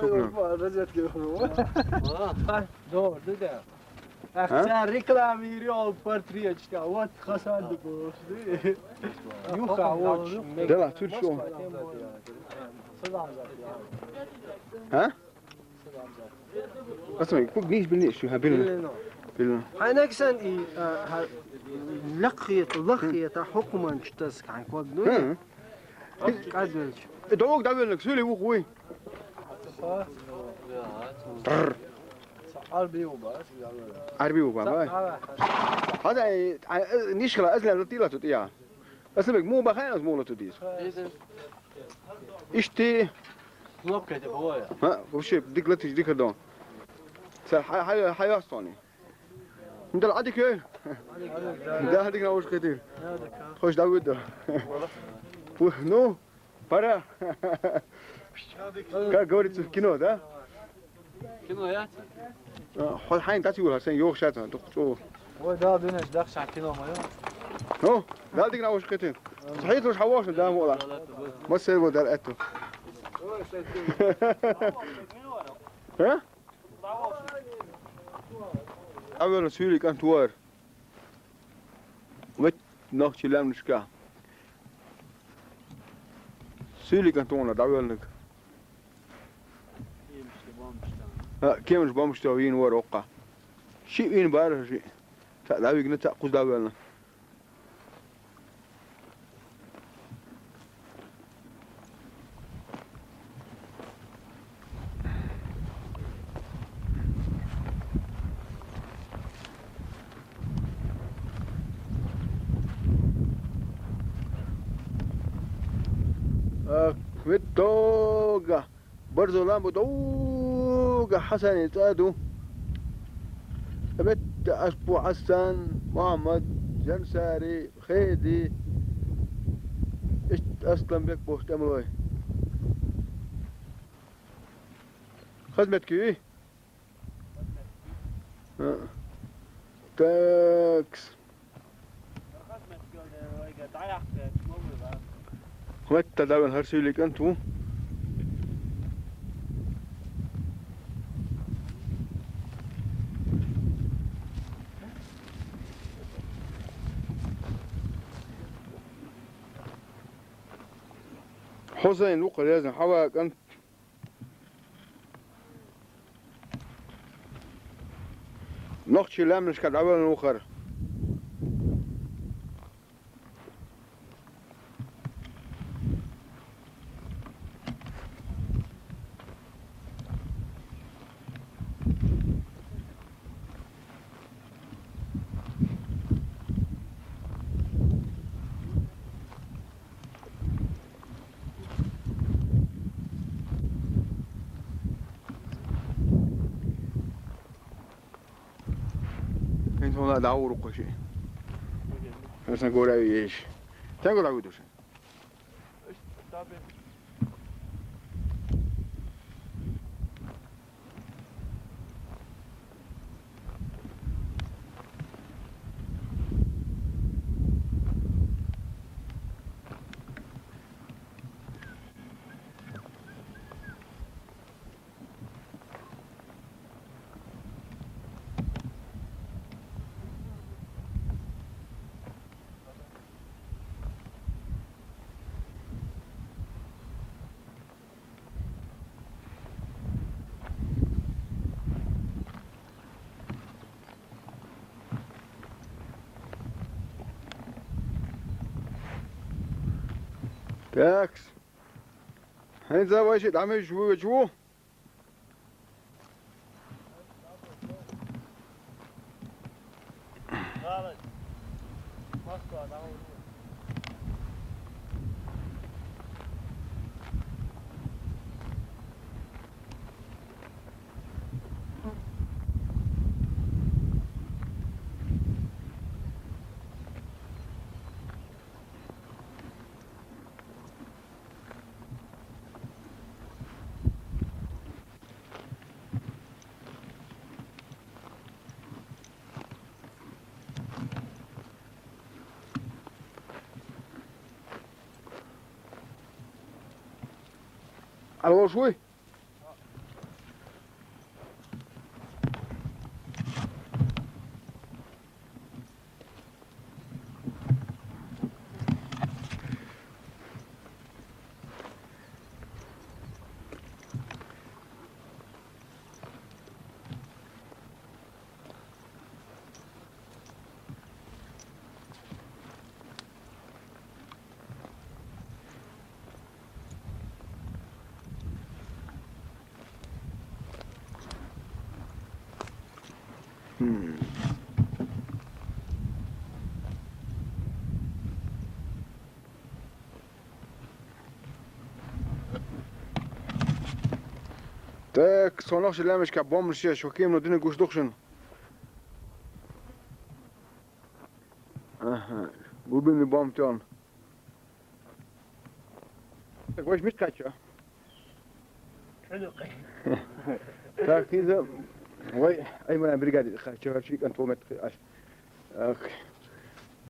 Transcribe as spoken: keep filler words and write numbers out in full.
Розетка. Дор, да, да. Ах, цар реклама йири ол портрет, вот Хасан да бос. Юха, вот. Дела, тут что? А? Асмай, куг ниш билни шу, ха, билни. Билни. Хьайнаксан и, а, ха, лакхият, лакхият, а, хукман чтас кан код, ну. Хм. Кадвелч. Э, долг давелнак, сули вух уй. Тарр. Арби уба, Арби уба, бай. Хада, э, а, э, нишкала, азна латила тут я. Асмай, му бахайнас му латудис. Ишти. Кнопка это бывает. Ха, вообще, дик латиш, дик хадон. Са, хай, хай, хай, астани. Нда адик ё? Да, адик на уж хетир. Хош Давид. Пу-, ну, пора. Как говорится, в кино, да? Кино, я? А, хо-, хайн тати ула, сен ёх шата, дух чу. Ой, да, дунеш, дах шан кино моё. Ну, да, адик на уж хетир. Сахит уж хаваш, да, мола. Масер вот дар эту. А? Авел сюли кан туар. Вет нохчи лямнышка. Сюли кан туна давелник. А, кемш бомшта вин вар окка. Ши вин бар ши. Та давигна та куз давелна. Ах, вет дога. Барзо ламбу дога Хасани цӀа ду. Бетта Ашпу Хасан, Мухьаммад, Жансари, Хеди. Ишт Асланбек боху тӀемалой. Хазмет кий? А. Такс. Хватта давен хар сюйлик анту. Хьусайн ву-кх резна хьавакӀан. Нохчий лаьмнашка дӀавелла ву хӀара. Ин хьуна дӀа а вуру кху шиъ. Аса гора а веш. Тегала вуьдуш. Такс. ХӀинца вай ши дӀа мегаш ву, вегаш ву. Алло, шуй? Так, сонах шилемешка бомб шия, шоким но дина гуш духшин. Аха, бубини бомб тён. Так, ваш мит кача. Так, иза, вай, ай, моя бригада кача, чик антвомет кача. Так.